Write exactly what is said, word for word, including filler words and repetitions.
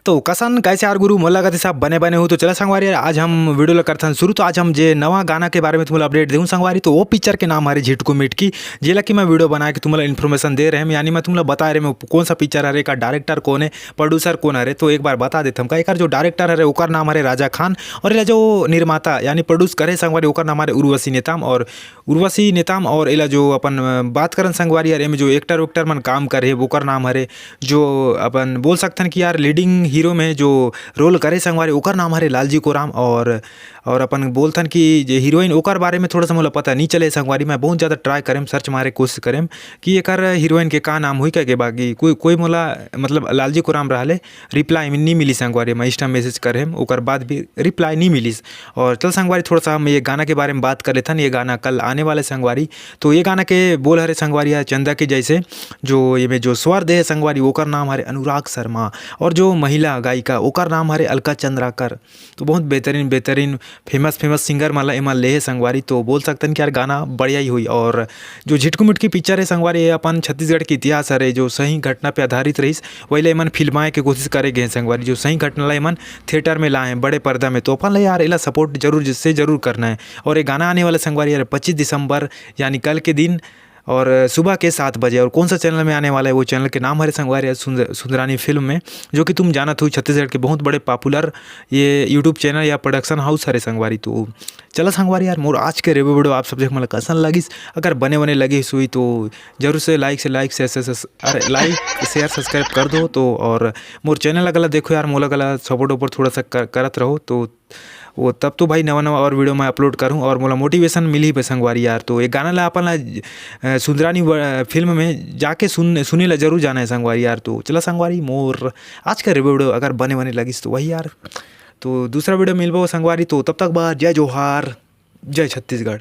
तो कसन, कैसे यार गुरु, मोला लगत हे सब बने बने हो। तो चला संगवारी यार, आज हम वीडियो ला करथन शुरू। तो आज हम जे नवा गाना के बारे में तुमला अपडेट देहूँ संगवारी, तो वो पिक्चर के नाम हरे झिटकू मिटकी, जेला कि मैं वीडियो बना के तुमला इन्फॉर्मेशन दे रहे हैं, यानी मैं तुमला बता रहे हूँ कौन सा पिक्चर हरे, का डायरेक्टर कौन है, प्रोड्यूसर कौन हरे। तो एक बार बता देथन का, एकर जो डायरेक्टर हरे ओकर नाम हरे राजा खान, और एला जो निर्माता यानी प्रोड्यूस करे संगवारी ओकर नाम हरे उर्वशी नेताम। और उर्वशी नेताम और एला जो अपन अ, बात करन संगवारी यार, एमे जो एक्टर उक्टर मन काम करे हे ओकर नाम हरे, जो अपन बोल सकथन कि यार लीडिंग हीरो में जो रोल करे संगवारी ओकर नाम हरे लालजी कोराम। और और अपन बोलथन कि जे हीरोइन ओकर बारे में थोड़ा सा मोला पता नहीं चले संगवारी, मैं बहुत ज़्यादा ट्राई करेम, सर्च मारे कोशिश करेम कि एकर हीरोइन के का नाम हुई कह के, बाकी कोई कोई मोला मतलब लालजी कोराम रहले रिप्लाई नहीं मिली संगवारी, मैं इंस्टा मैसेज करेम ओकर बाद भी रिप्लाई नहीं मिलिस। और चल संगवारी थोड़ा सा हम ये गाना के बारे में बात कर लेथन। ये गाना कल आने वाले संगवारी, तो ये गाना के बोल हरे संगवारी यार चंदा के जैसे, जो ये में जो स्वर दे है संगवारी ओकर नाम हरे अनुराग शर्मा, और जो महिला गायिका ओकर नाम हरे अलका चंद्राकर। तो बहुत बेहतरीन बेहतरीन फेमस फेमस सिंगर मन ला एमा ले हे संगवारी, तो बोल सकथन कि यार गाना बढ़िया ही हुई। और जो झिटकू मिटकी पिक्चर है संगवारी, ये अपन छत्तीसगढ़ के इतिहास हरे जो सही घटना पे आधारित रहिस, वही ला एमन फिल्माए के कोशिश करे गए संगवारी, जो सही घटना ला एमन थिएटर में लाए बड़े पर्दा में। तो अपन ला यार एला सपोर्ट जरूर से जरूर करना है। और ये गाना आने वाला संगवारी यार पच्चीस दिसंबर यानी कल के दिन और सुबह के सात बजे। और कौन सा चैनल में आने वाला है, वो चैनल के नाम हरे संगवारी यार सुंद-, सुंदरानी फिल्म में, जो कि तुम जानत हो छत्तीसगढ़ के बहुत बड़े पॉपुलर ये यूट्यूब चैनल या प्रोडक्शन हाउस हरे संगवारी। तो चला संगवारी यार, मोर आज के रिव्यू वीडियो आप सब देख मन कसन लगिस, अगर बने बने लगिस हुई तो जरूर से लाइक से लाइक से, से, से अरे लाइक शेयर सब्सक्राइब कर दो। तो और मोर चैनल अगला देखो यार, मोला गला सपोर्ट वपोर्ट थोड़ा सा कर, करत रहो। तो वो तब तो भाई नवा नवा और वीडियो मैं अपलोड करूँ और मोला मोटिवेशन मिली बे संगवारी यार। तो ये गाना ला अपन ला अ, सुंदरानी व- फिल्म में जाके सुन सुने ला जरूर जाना है संगवारी यार। तो चला संगवारी, मोर आज का रिव्यू वीडियो अगर बने बने लगिस तो वही यार। तो दूसरा वीडियो मिलबो संगवारी, तो तब तक बाद जय जोहार, जय छत्तीसगढ़।